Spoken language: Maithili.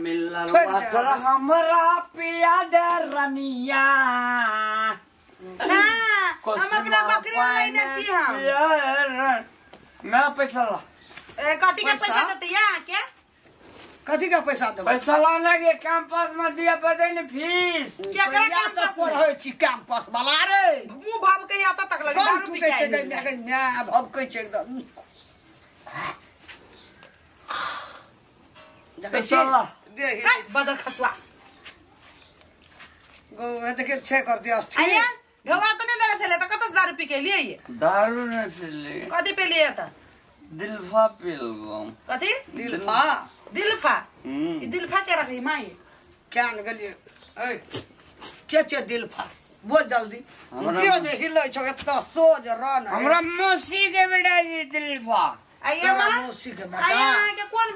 मिलल ठोकि दे। वाटर हमरा पिया दे रनिया। ना, हम अपना बकरी लेने छी हम। मेरा पैसा ला। ए, कथी के पैसा? पैसा देते यहाँ के? कथी के पैसा देबै? पैसा लाने के कैंपस में दिया पड़े ने फीस। केकरा कहिया से कैंपस में? पढ़ै छी कैंपस वाला रे? मुंह भाव के आता तक लगे कम दारू पी टूटे के छै आइल गै माय, गै माय, भभकै छै एकदम। देखै छी? पैसा ला। दे हे। है, बदर खसुआ। गो, हे देखियौ, छै कर दिया अस्थिर। आया ढोबा तो नहीं देने छले त कतऽ से दारू पी के लिए ये? दारू नहीं पीली। कथी पी लिए त? दिलफा पी लेलहुँ। कथी? दिलफा। दिलफा। हम्म। ई दिलफा के रखी माई? क्या ने गेलियै? ऐ, के छै दिलफा? बोल जल्दी। हमरा- के जे हिलै छौ एतऽ सोझ रन। हमरा मौसी के बेटा जी दिलफा। आइए तोरा माँ। मौसी के बेटा। आइए, अहाँके कोन